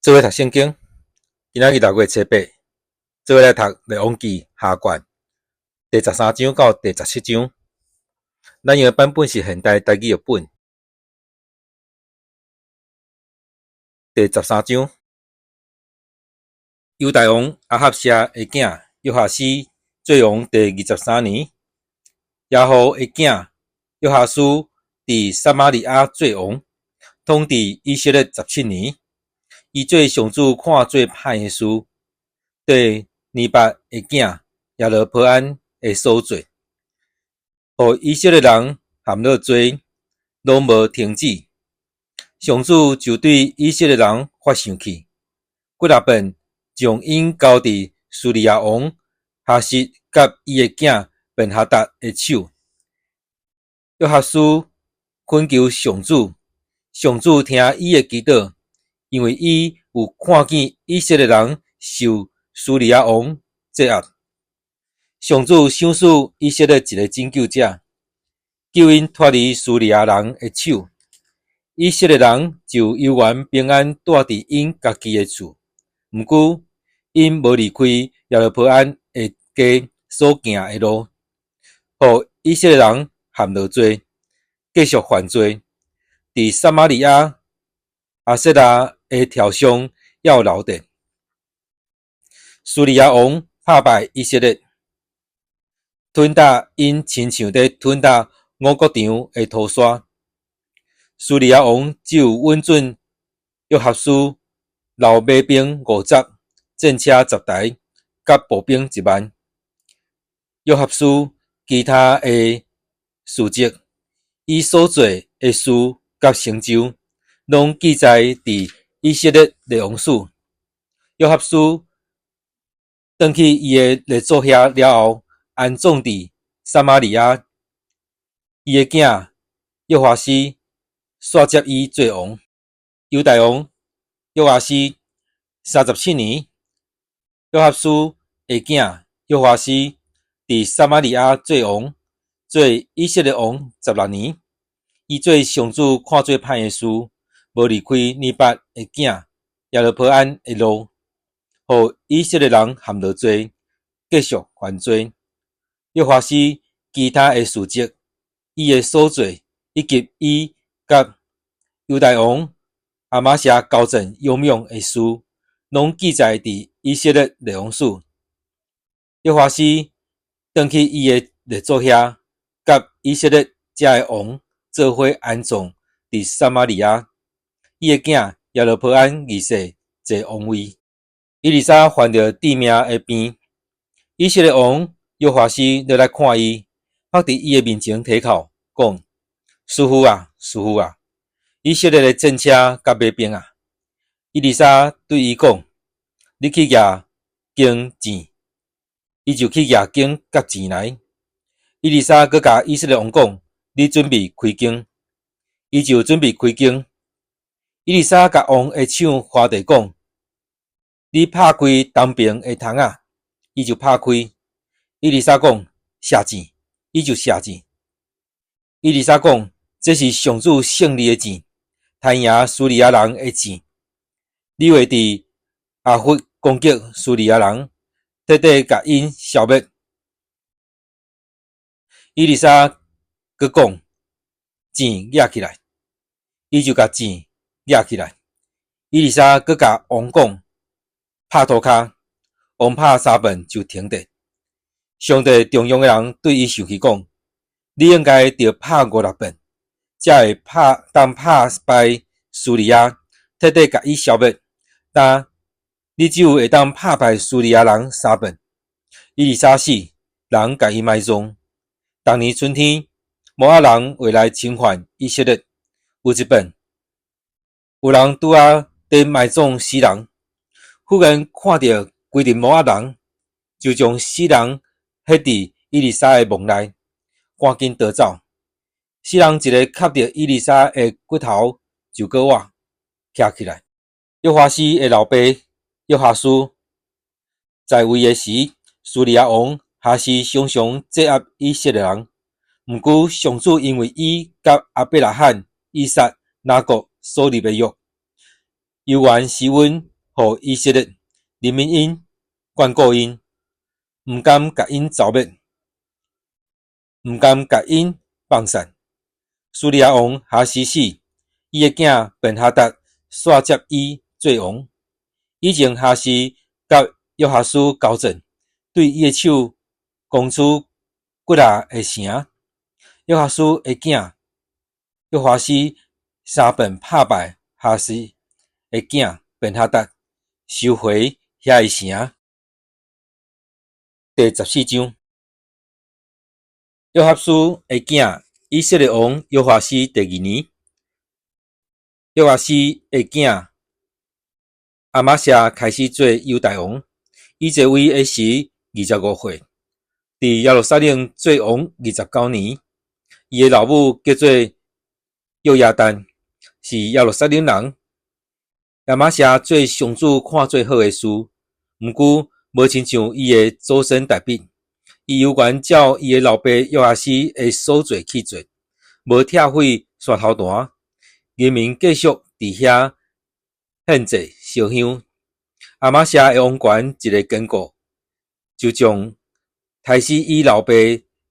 做伙讀聖經，今仔日6月初8，做伙來讀《列王記》下卷第13章到第17章。咱用的版本是現代台語譯本。第十三章，猶大王亞哈謝的囝約哈斯做王第23年，耶戶的囝約哈斯佇撒瑪利亞做王，統治以色列17年。伊做上主看做歹的事，綴尼八的囝耶羅波安的所做，予以色列人陷落罪，攏無停止。上主就對以色列人發生氣，幾若擺將𪜶交佇敘利亞王哈薛佮伊的囝便哈達的手。約哈斯懇求上主，上主聽伊的祈禱，因為伊有看見以色列人受敘利亞王制壓。上主賞賜以色列一个拯救者，救𪜶脫離敘利亞人的手。以色列人就悠閒平安蹛佇𪜶家己的厝。毋過，𪜶無離開耶羅波安的家所行的路，予以色列人陷落罪，繼續犯罪。佇撒瑪利亞亞舍拉的柱上猶有留著。敘利亞王拍敗以色列，吞噠𪜶親像咧吞噠五穀場的土沙。敘利亞王只有允准約哈斯留馬兵50，戰車10台，佮步兵1萬。約哈斯其他的事蹟，伊所做的事佮成就，攏記載佇以色列列王史。約哈斯轉去伊的列祖遐了後，安葬佇撒瑪利亞。伊的囝約華斯煞接伊做王。猶大王約阿施37年，約哈斯的囝約華斯佇撒瑪利亞做王，做以色列王16年。伊做上主看做歹的事，無離開尼八的囝耶羅波安的路，予以色列人陷落罪，繼續犯罪。約華斯其他的事蹟，伊的所做，以及伊佮猶大王亞瑪謝交戰勇猛的事，攏記載佇以色列列王史。約華斯轉去伊的列祖遐，佮以色列遮的王做伙安葬佇撒瑪利亞。伊的囝耶羅波安二世坐王位。以利沙患著致命的病，以色列王約華斯落來看伊，伏佇伊的面前啼哭，講：師傅啊，師傅啊！以色列的戰車佮馬兵啊！以利沙對伊講：你去舉弓箭。伊就去舉弓佮箭來。以利沙閣共以色列王講：你準備開弓。伊就準備開弓。以利沙共王的手劃地講：你拍開東爿的窗仔。伊就拍開。以利沙講：射箭。伊就射箭。以利沙講：這是上主勝利的箭，彈贏敘利亞人的箭。你會佇亞弗攻擊敘利亞人，徹底共𪜶消滅。以利沙閣講：箭舉起來。伊就共箭舉起來。以利沙閣共王講：拍塗跤。王拍三擺就停著。上帝重用的人對伊生氣講：你應該著拍50擺，才會拍當拍敗敘利亞，徹底共伊消滅。但你只有會當拍敗敘利亞人三擺。以利沙死，人共伊埋葬。逐年春天，摩押人會來侵犯以色列。有一擺，有人拄仔佇埋葬死人，忽然看著規陣摩押人，就將死人彼佇以利沙的墓內，趕緊逃走。死人一个磕著以利沙的骨頭，就閣活徛起來。約華斯的老爸約哈斯在位的時，敘利亞王哈薛常常制壓以色列人。毋過上主因為伊佮亞伯拉罕、以撒、雅各所立的約，猶原施恩予以色列，憐憫𪜶，眷顧𪜶，毋甘共𪜶剿滅，毋甘共𪜶放散。敘利亞王哈斯死，伊的囝便哈達徙接伊做王。以前哈斯佮約哈斯交戰，對伊的手攻取幾若个城。約哈斯的囝約華斯三遍拍敗哈斯的囝便哈達，收回遐个城。第14章，約哈斯的囝以色列王約華斯第二年，約阿斯的囝亞瑪謝開始做猶大王。伊在位的時25歲，佇耶路撒冷做王29年。伊的老母叫做約亞旦，是耶路撒冷人。亞瑪謝做上主看做好的事，毋過無親像伊的祖先大衛。伊猶原照伊的老爸約阿斯的所做去做，無拆毀山頭壇，人民繼續佇遐獻祭燒香。亞瑪謝的王權一个堅固，就將刣死伊老爸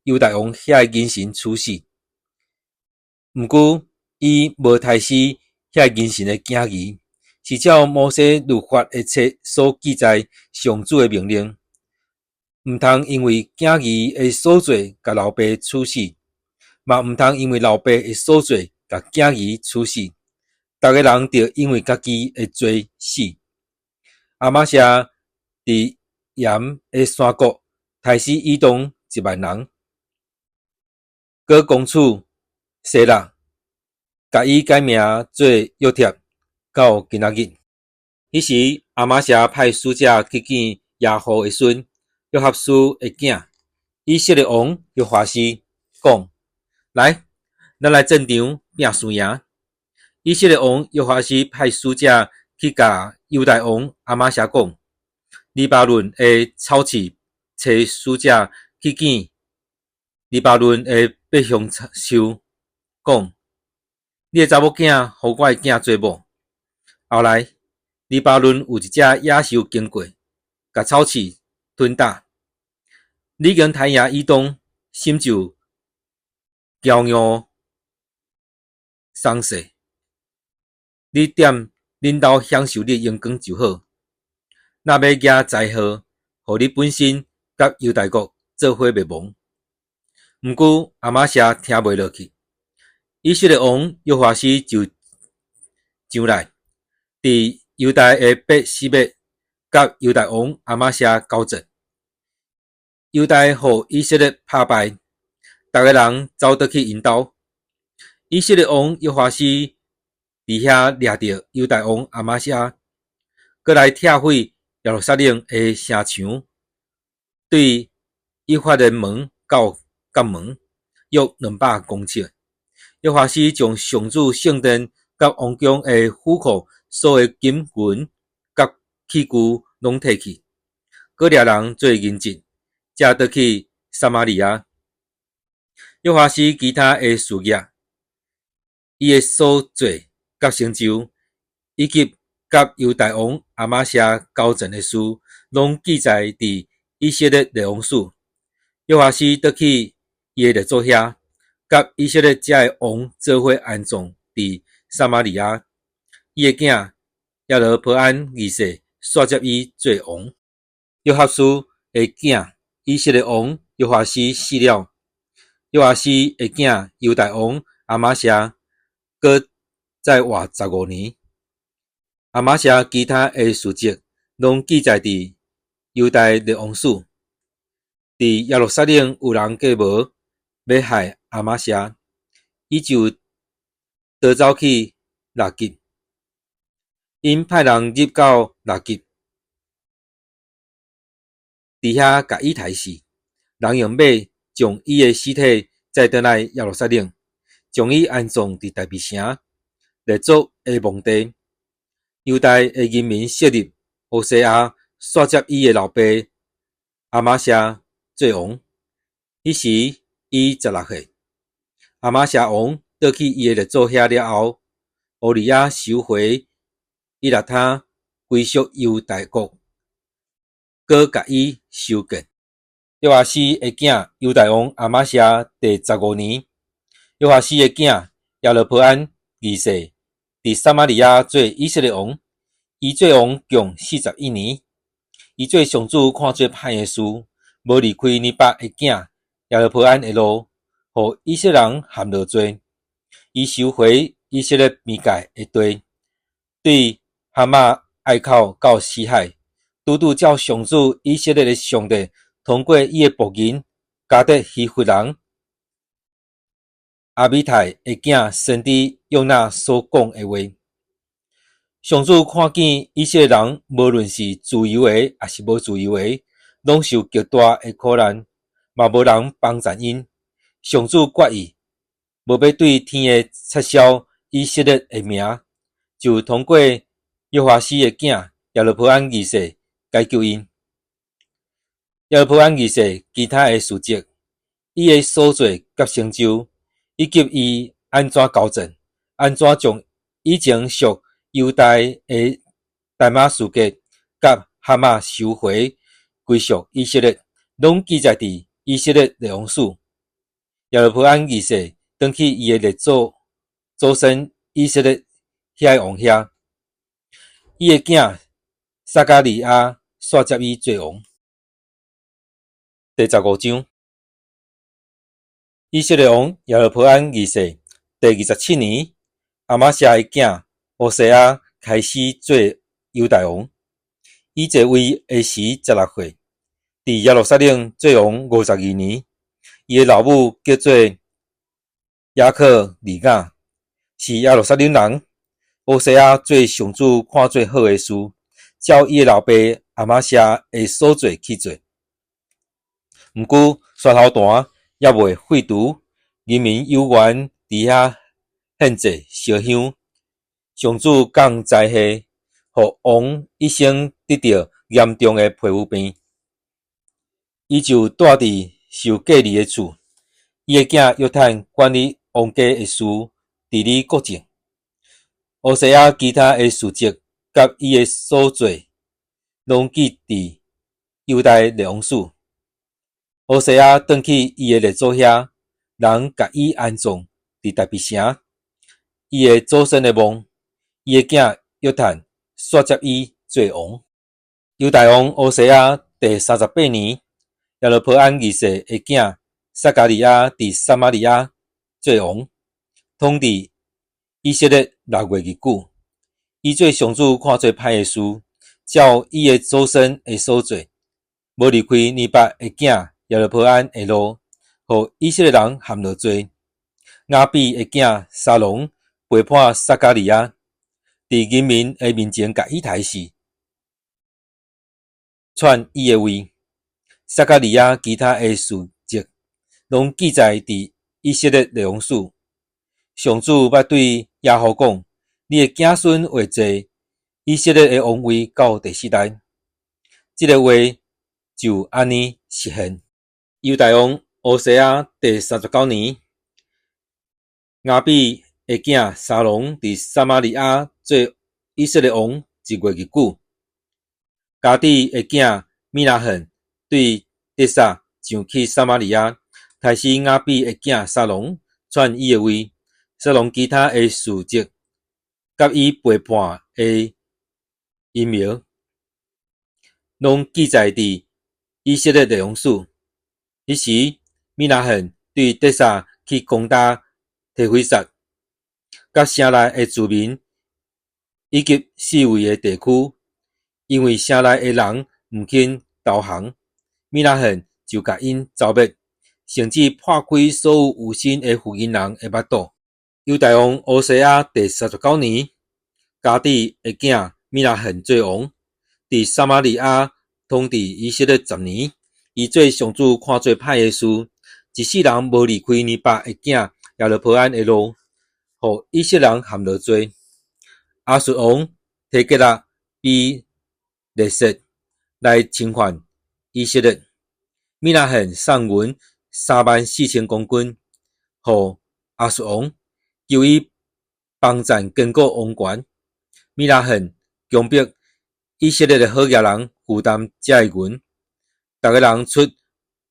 猶大王遐个銀神處死。毋過伊無刣死遐個銀神的囝兒，是照摩西律法的冊所記載上主的命令，毋通因為囝兒的所做共老爸處死，嘛毋通因為老爸的所做共囝兒處死。逐个人著因為家己的罪死。亞瑪謝佇鹽的山谷刣死以東1萬人，閣攻取西拉，共伊改名做約帖，到今仔日。彼時，亞瑪謝派使者去見耶戶的孫約哈斯的囝以色列王約華斯，講：來，咱來戰場拚輸贏。以色列王約華斯派使者去共猶大王亞瑪謝講：黎巴嫩的草刺差使者去見黎巴嫩的伯橡樹，講：你的查某囝予我的囝做某。後來，黎巴嫩有一隻野獸經過，共草刺吞膽。你已經刣贏以東，心就驕傲鬆懈。你踮恁兜享受你的榮光就好。若欲惹災禍，予你本身佮猶大國做伙滅亡。毋過亞瑪謝聽袂落去，以色列王約華斯就上來，佇猶大的別示麥佮猶大王亞瑪謝交戰。猶大予以色列拍敗，逐个人走倒去𪜶兜。以色列王約華斯佇遐掠著猶大王亞瑪謝，閣來拆毀耶路撒冷的城牆，對以法蓮門到革門，約200公尺。約華斯將上主聖殿佮王宮的府庫所有金銀佮器具攏提去，閣掠人做人質，才倒去撒瑪利亞。約華斯其他的事業，伊的所做佮成就，以及佮猶大王亞瑪謝交戰的事，攏記載佇以色列列王史。約華斯倒去伊的列祖遐，佮以色列遮的王做伙安葬佇撒瑪利亞。伊的囝耶羅波安二世徙接伊做王。約哈斯的囝以色列王約華斯死了，約阿斯的囝猶大王亞瑪謝閣再活15年。亞瑪謝其他的事蹟，攏記載佇猶大列王史。佇耶路撒冷有人計謀欲害亞瑪謝，伊就逃走去拉結。𪜶派人入到拉結，佇遐共伊刣死。人用馬將伊的屍體載轉來耶路撒冷，將伊安葬佇大衛城，列祖的墓地。猶大的人民設立烏西亞徙接伊的老爸亞瑪謝做王，彼時伊16歲。亞瑪謝王倒去伊的列祖遐了後，烏利亞收回以拉他歸屬猶大國，閣共伊修建。約阿施的囝猶大王亞瑪謝第15年，約阿施的囝耶羅波安二世佇撒瑪利亞做以色列王，伊做王共41年。伊做上主看做歹的事，無離開尼八的囝耶羅波安的路，予以色列人陷落罪。伊收回以色列邊界的地，對哈馬隘口到死海，拄拄照上主以色列的上帝通過伊的僕人迦得希弗人亞米太的囝先知約拿所講的話。上主看見以色列人無論是自由的，抑是無自由的，攏受極大的苦難，嘛無人幫贊𪜶。上主決意，無欲對天下撤銷以色列的名，就通過約阿施的囝耶羅波安二世解救𪜶。耶羅波安二世其他的事蹟，伊的所做佮成就，以及伊按怎交戰，按怎將以前屬猶大的大馬士革佮哈馬收回歸屬以色列，攏記載佇以色列列王史。耶羅波安二世轉去伊的列祖祖先以色列遐个王遐，伊的囝撒迦利亞煞接伊做王。第15章，以色列王耶羅波安二世第27年，亞瑪謝的囝烏西亞開始做猶大王。伊在位的時16歲，佇耶路撒冷做王52年。伊的老母叫做雅可利亞，是耶路撒冷人。烏西亞做上主看做好的事，照伊的老爸亞瑪謝的所做去做。毋過山頭壇猶未廢除，人民猶原佇遐獻祭燒香。上主降災禍，予王一生得著嚴重的皮膚病。伊就蹛佇受隔離的厝。伊的囝約坦管理王家的事，治理國政。烏西亞其他的事蹟佮伊的所做，攏記佇猶大列王史。烏西亞轉去伊的列祖遐，人共伊安葬佇大衛城。伊的祖先的墓，伊的囝約坦煞接伊做王。猶大王烏西亞第38年，耶羅波安二世的囝撒迦利亞佇撒瑪利亞做王，統治以色列6月日久。伊做上主看做歹的事，照伊的祖先的所做，無離開尼八的囝耶羅波安的路，予以色列人陷落罪。雅比的囝沙龍背叛撒迦利亞，佇人民的面前共伊刣死，篡伊的位。撒迦利亞其他的事蹟，攏記載佇以色列列王史。上主捌對耶戶講：你的子孫會坐以色列的王位到第四代。這个話就按呢實現。猶大王烏西亞第39年，雅比的囝沙龍佇撒瑪利亞做以色列王一月日久。迦底的囝米拿現對得撒上去撒瑪利亞，刣死雅比的囝沙龍，篡伊的位。沙龍其他的事蹟，佮伊背叛的陰謀，攏記載佇以色列列王史。彼時，米拿現對得撒去攻打提非薩，佮城內的住民以及四圍的地區，因為城內的人毋肯投降，米拿現就共𪜶剿滅，甚至破開所有有身的婦人的腹肚。猶大王烏西亞第39年，迦底的囝米拿現做王，佇撒瑪利亞統治以色列10年。伊做上主看做歹的事，一世人無離開尼八的囝耶羅波安的路，予以色列人陷落罪。亞述王提格拉比列設來侵犯以色列，米拿現送銀34,000公斤，予亞述王，求伊幫贊堅固王權。米拿現強迫以色列的好額人負擔這个銀，逐个人出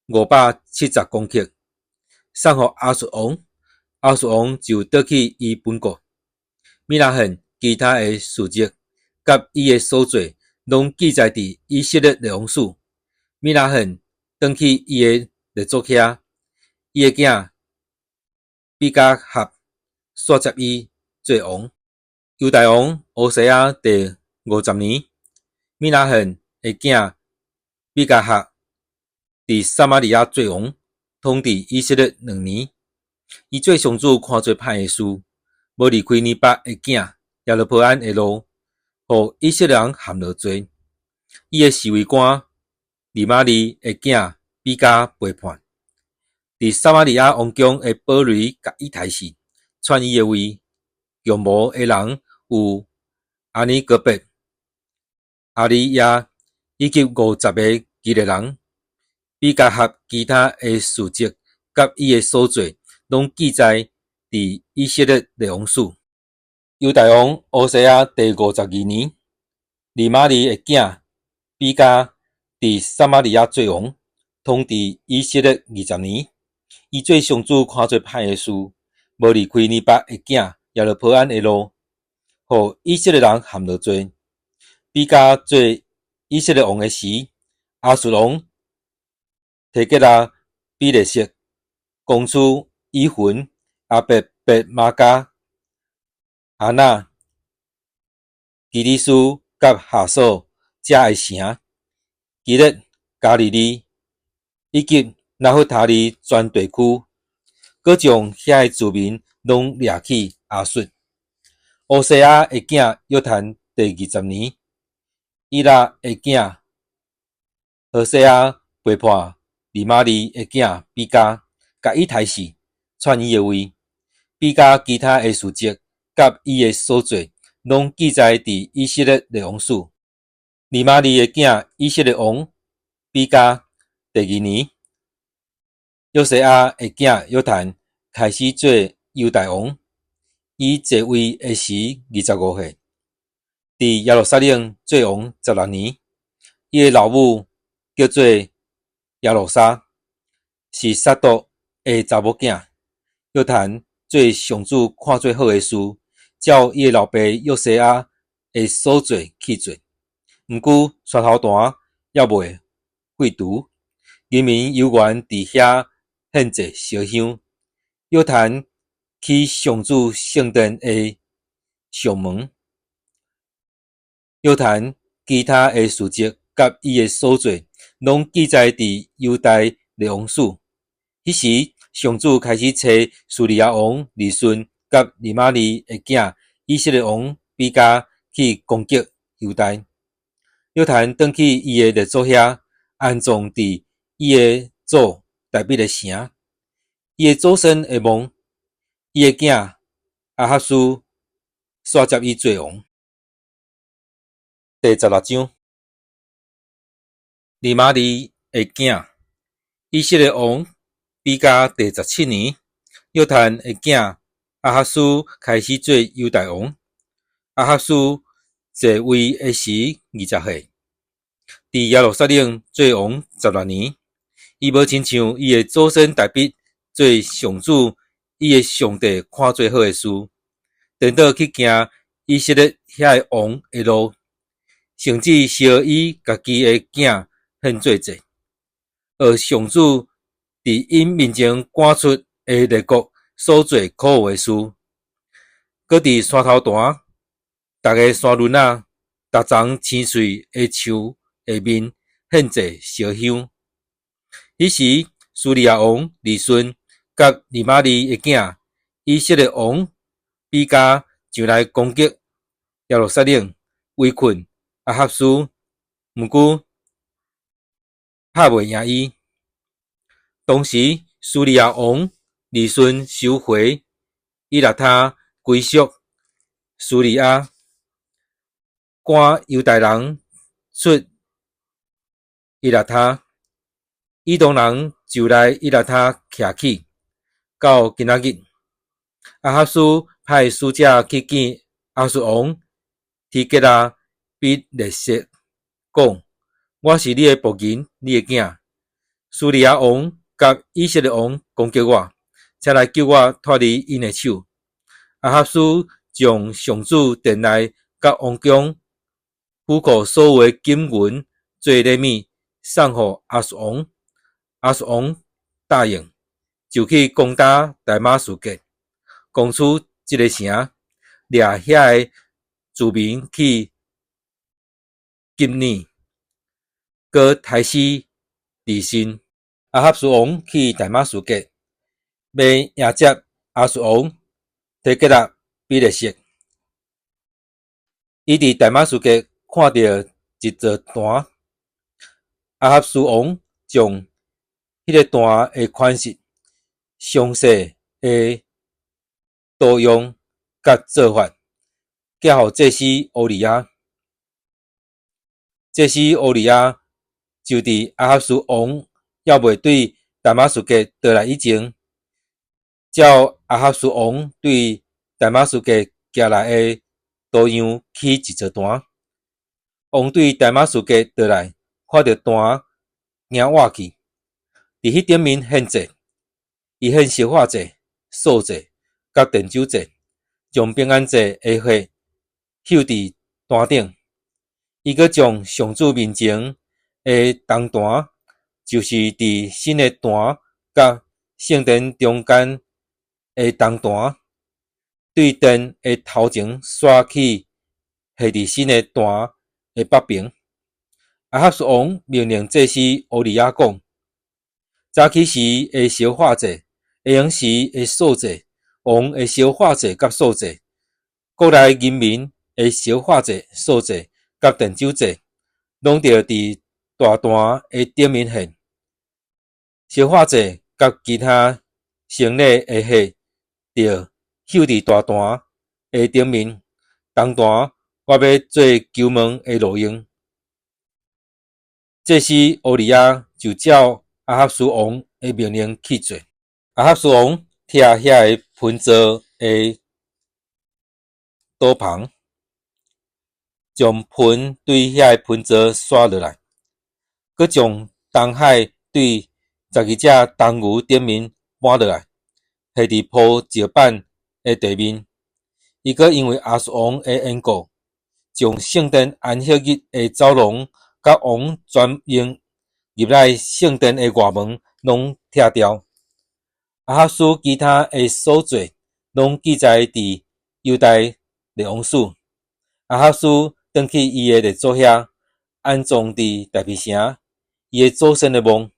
570公克，送予亞述王。亞述王就倒去伊本國。米拿現其他的事蹟，佮伊的所做，攏記載佇以色列列王史。米拿現轉去伊的列祖遐，伊的囝比迦哈煞接伊做王。猶大王烏西亞第50年，米拿現的囝比迦哈佇撒瑪利亞做王，統治以色列2年。伊做上主看做歹的事，無離開尼八的囝耶羅波安的路，予以色列人陷落罪。伊的侍衛官利瑪利的囝比迦背叛，佇撒瑪利亞王宮的堡壘共伊刣死，篡伊的位。共謀的人有亞尼哥伯、亞利亞以及50個基列人。比迦哈其他的事蹟佮伊的所做，攏記載佇以色列列王史。猶大王烏西亞第52年，利瑪利的囝比迦佇撒瑪利亞做王，統治以色列20年。伊做上主看做歹的事，無離開尼八的囝耶羅波安的路，予以色列人陷落罪。比迦做以色列王的時，亞述王提吉拉比列色攻取以雲、亞伯別瑪迦、亞那、基利斯佮哈瑣遮的城，基列、加利利以及拿弗他利全地區，閣將遐的住民攏掠去亞述。烏西亞的囝約坦第20年，以拉的囝何西阿背叛利瑪利的囝比迦，共伊刣死，篡伊的位。比迦其他的事蹟佮伊的所做，攏記載佇以色列列王史。利瑪利的囝以色列王比迦第二年，約西亞的囝約坦開始做猶大王。伊坐位的時25歲，佇耶路撒冷做王16年。伊的老母叫做耶路撒，是撒督的查某囝。約坦做上主看做好的事，照伊的老爸約西亞的所做去做。毋過山頭壇猶未廢除，人民猶原佇遐獻祭燒香。約坦起上主聖殿的上門。約坦其他的事蹟佮伊的所做，攏記載佇猶大列王史。彼時，上主開始差敘利亞王利汛佮利瑪利的囝以色列王比迦去攻擊猶大。約坦轉去伊的列祖遐，安葬佇伊的祖大衛的城。伊的祖先的墓，伊的囝亞哈斯煞接伊做王。第16章，利瑪利的囝以色列王比迦第17年，約坦的囝亞哈斯開始做猶大王。亞哈斯坐位的時20歲，佇耶路撒冷做王16年。伊無親像伊的祖先大衛做上主伊的上帝看做好的事，顛倒去行以色列遐个王的路，甚至燒伊家己的囝獻做祭，學上主佇𪜶面前趕出的列國所做可惡的事。閣佇山頭壇，逐个山崙仔，逐叢青翠的樹下面獻祭燒香。彼時，敘利亞王利汛佮利瑪利的囝以色列王比迦上來攻擊耶路撒冷，圍困亞哈斯，毋過拍袂贏伊。當時，敘利亞王利汛收回以勒他，歸屬敘利亞，趕猶大人出以勒他，以東人就來以勒他徛起，到今仔日。亞哈斯派使者去見亞述王提吉拉比列色。講：我是你的僕人，你的囝。敘利亞王佮以色列王攻擊我，請來救我脫離𪜶的手。亞哈斯將上主殿內佮王宮府庫所有的金銀做禮物送予亞述王。亞述王答應，就去攻打大馬士革，攻取這个城，掠遐的住民去吉爾，閣刣死利汛。亞哈斯王去大馬士革，欲迎接亞述王提格拉比列色。伊佇大馬士革看著一座壇，亞哈斯王將彼个壇的款式、詳細的圖樣佮做法，寄予祭司烏利亞。祭司烏利亞就佇亞哈斯王猶未對大馬士革倒來以前，照亞哈斯王對大馬士革寄來的圖樣起一座壇。王對大馬士革倒來，看著壇，驚倚去，佇彼頂面獻祭，伊獻燒化祭、素祭、佮奠酒祭，將平安祭的血溴佇壇頂。伊閣將上主面前的銅壇，就是佇新的壇佮聖殿中間的銅壇，對殿的頭前徙去，下佇新的壇的北爿。亞哈斯王命令祭司烏利亞講：早起時的燒化祭，下昏時的素祭，王的燒化祭佮素祭，國內人民的燒化祭、素祭佮奠酒祭，攏著佇大壇的頂面獻。燒化祭佮其他牲禮的血，著溴佇大壇的頂面。銅壇我欲做求問的路用。祭司烏利亞就照亞哈斯王的命令去做。亞哈斯王拆遐个盆座的斗篷，將盆對遐个盆座徙落來，閣將銅海對12隻銅牛頂面搬落來，下佇鋪石板的地面。伊閣因為亞述王的緣故，將聖殿安息日的走廊佮王專用入來聖殿的外門攏拆掉。亞哈斯其他的所做，攏記載佇猶大列王史。亞哈斯轉去伊的列祖遐，安葬佇大衛城，伊的祖先的墓。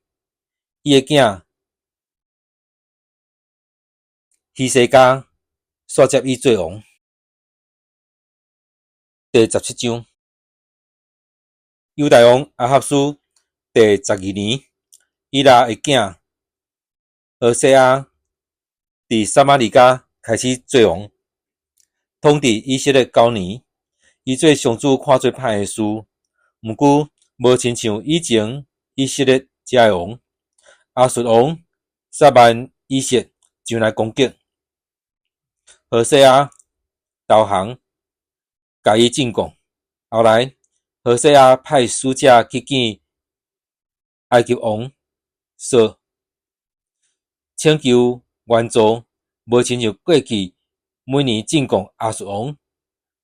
伊的囝希西家紲接伊做王。第17章，猶大王亞哈斯第12年，以拉的囝何細亞佇撒瑪利亞開始做王，統治以色列9年。伊做上主看做歹的事，毋過無親像以前以色列遮的王。亞述王撒縵以色上來攻擊，何細亞投降，共伊進貢。後來何細亞派使者去見埃及王說，請求援助，無親像過去每年進貢亞述王。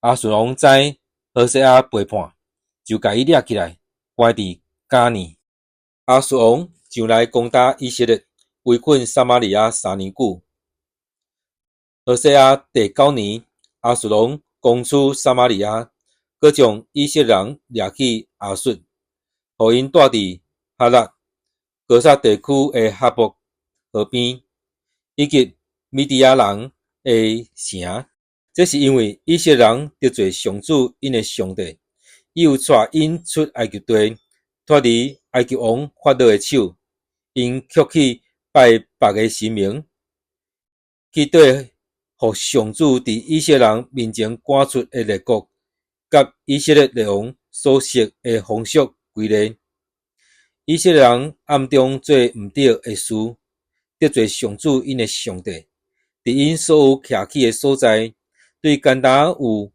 亞述王知何細亞背叛，就共伊掠起來，關佇迦尼。亞述王上來攻打以色列，圍困撒瑪利亞3年久。何細亞第九年，亞述王攻取撒瑪利亞，閣將以色列人掠去亞述，予𪜶蹛佇哈勒、歌撒地區的哈博河邊，以及米底亞人的城。這是因為以色列人得罪上主𪜶的上帝，伊有帶𪜶出埃及地，脫離埃及王法老的手，𪜶卻去拜別个神明，去對予上主佇以色列人面前趕出的列國，佮以色列列王所設的風俗規例。以色列人暗中做毋對的事，得罪上主𪜶的上帝，佇𪜶所有徛起的所在，對干焦有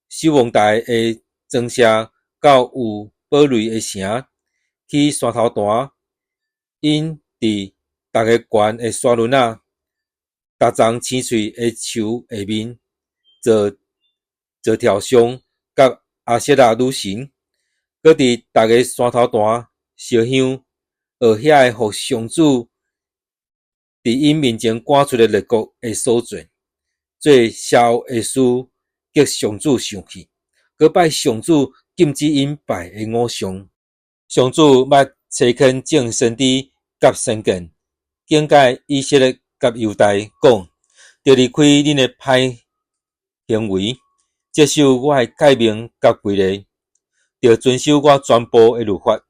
守望台的庄舍到有堡壘的城，起山頭壇，𪜶佇逐个懸的山崙仔，逐叢青翠的樹下面，做做柱像佮阿舍拉女神，閣佇逐个山頭壇燒香，學遐个予上主佇𪜶面前趕出的列國的所做，做邪惡的事，激上主生氣，閣拜上主禁止𪜶拜的偶像。上主捌差遣眾先知佮先見，警戒以色列佮猶大，講：著離開恁的歹行為，接受我的誡命佮規例，著遵守我全部的律法，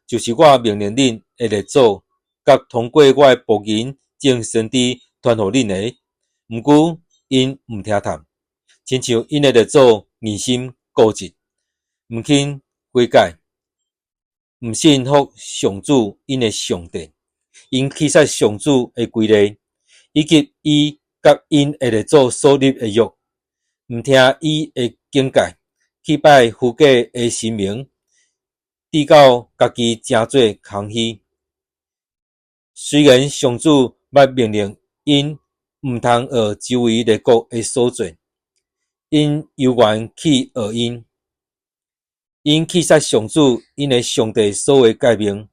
就是我命令恁的列祖佮通過我的僕人眾先知傳予恁的。毋過𪜶毋聽迵，親像𪜶的列祖硬心固執，毋肯悔改，毋信服上主𪜶的上帝。𪜶棄殺上主的規例，以及伊佮𪜶的列祖所立的約，毋聽伊的警戒，去拜虛假的神明，致到家己成做空虛。雖然上主捌命令𪜶毋通學周圍列國的所做，𪜶猶原去學𪜶。𪜶棄殺上主𪜶的上帝所的誡命，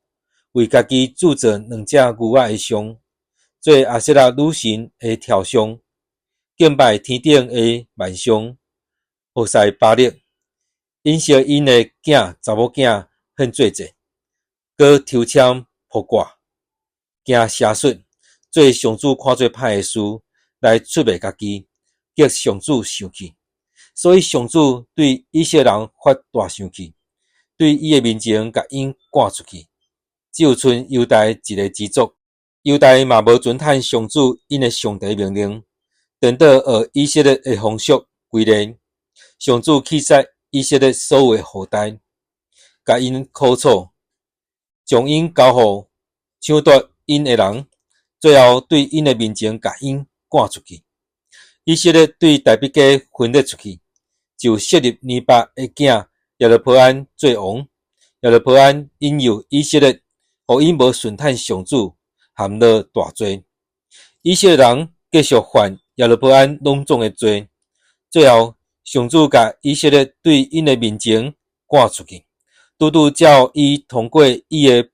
為家己鑄造兩隻牛仔的像，做阿舍拉女神的柱像，敬拜天頂的萬象，服侍巴力，引誘𪜶的囝查某囝獻做祭，閣抽籤卜卦，行邪術，做上主看做歹的事，來出賣家己，激上主生氣。所以上主對以色列人發大生氣，對伊的面前共𪜶趕出去，只有賰猶大一个支族。猶大嘛無遵趁上主𪜶的上帝命令，顛倒學以色列的風俗規例。上主棄殺以色列所有的後代，共𪜶苦楚，將𪜶交予搶奪𪜶的人，最後對𪜶的面前共𪜶趕出去。以色列對大比家分裂出去，就設立尼八的囝耶羅波安做王。耶羅波安引誘以色列，予𪜶無順趁上主，陷落大罪。以色列人繼續犯耶羅波安攏總的罪，最後上主共以色列對𪜶的面前趕出去，拄拄照伊通過伊的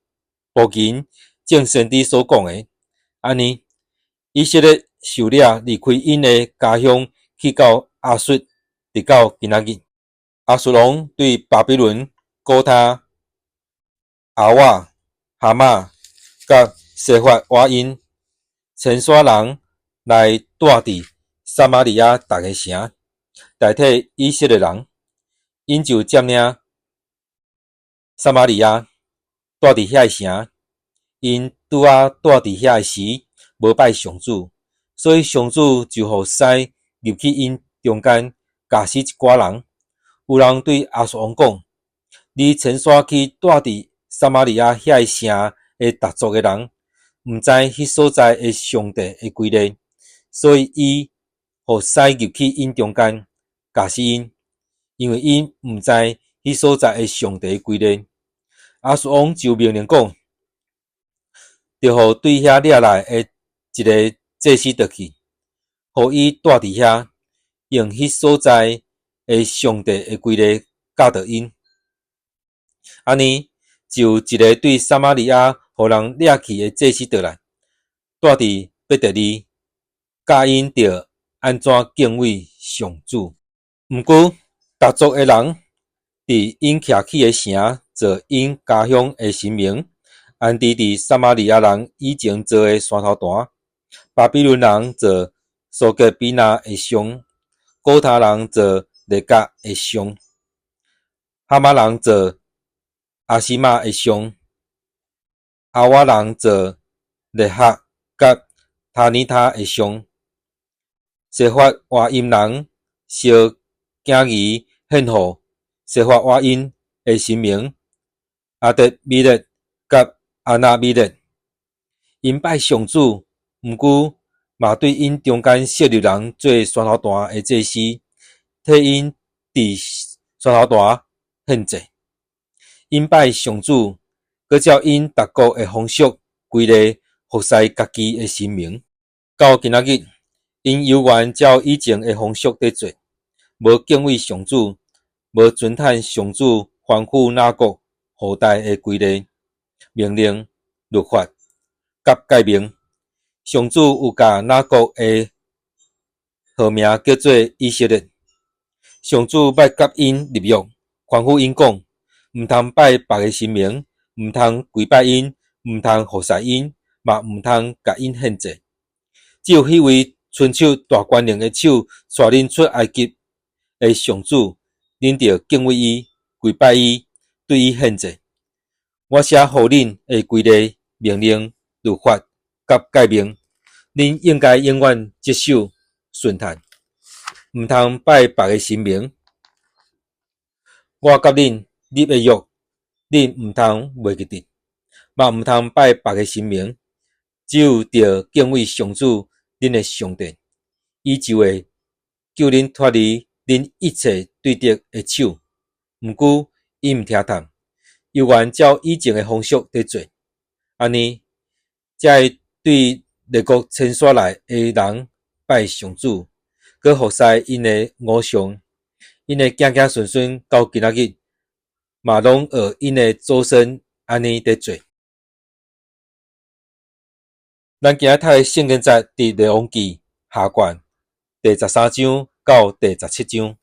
僕人眾先知所講的，按呢，以色列受掠離開𪜶的家鄉，去到亞述，直到今仔日。亞述王對巴比倫、古他、亞瓦、哈馬佮西法瓦因遷徙人來住佇撒瑪利亞逐个城，代替以色列人，𪜶就佔領撒瑪利亞，住佇遐个城。𪜶拄仔住佇遐个時，無拜上主，所以上主就予獅入去𪜶中間，咬死一寡人。有人對亞述王講：你遷徙去住佇撒瑪利亞遐个城的逐族的人，毋知彼所在的上帝的規例，所以伊予獅入去𪜶中間，咬死𪜶，因為𪜶毋知彼所在的上帝的規例。亞述王就命令講：著予對遐掠來的一个祭司倒去，予伊住佇遐，用彼所在的上帝的規例教導𪜶。按呢，就有一个對撒瑪利亞予人掠去的祭司倒來，住佇伯特利，教𪜶著按怎敬畏上主。毋過，逐族的人佇𪜶徛起的城做𪜶家鄉的神明，安置佇撒瑪利亞人以前做的山頭壇。巴比倫人做蘇格比拿的像，古他人做勒甲的像，哈馬人做阿西瑪的像，亞瓦人做勒合佮塔尼他的像，西法瓦音人燒囝兒獻予西法瓦音的神明阿得米勒佮阿納米勒，𪜶拜上主，毋過嘛對𪜶中間設立人做山頭壇的祭司，替𪜶佇山頭壇獻祭。𪜶拜上主，閣照𪜶逐國的風俗規例服侍家己的神明。到今仔日，𪜶猶原照以前的風俗佇做，無敬畏上主，無遵趁上主吩咐雅各後代的規例、命令、律法佮誡命。上主有共雅各的號名叫做以色列。上主捌佮𪜶立約，吩咐𪜶講：毋通拜別个神明，毋通跪拜𪜶，毋通服侍𪜶，嘛毋通共𪜶獻祭。只有彼位伸出大權能的手帶恁出埃及的上主，恁著敬畏伊，跪拜伊，對伊獻祭。我寫予恁的規例、命令、律法佮誡命，恁應該永遠執守順趁，毋通拜別个神明。我佮恁立的約，恁毋通袂記得，嘛毋通拜別个神明。只有著敬畏上主恁的上帝，伊就會救恁脫離恁一切對敵的手。毋過，𪜶毋聽從，猶原照以前的風俗佇做，按呢，才會對列國遷徙來的人拜上主，閣服侍𪜶的偶像，𪜶的子子孫孫到今仔日，嘛攏學𪜶的祖先按呢佇做。咱今仔讀的聖經節佇列王紀下卷第13章到第17章。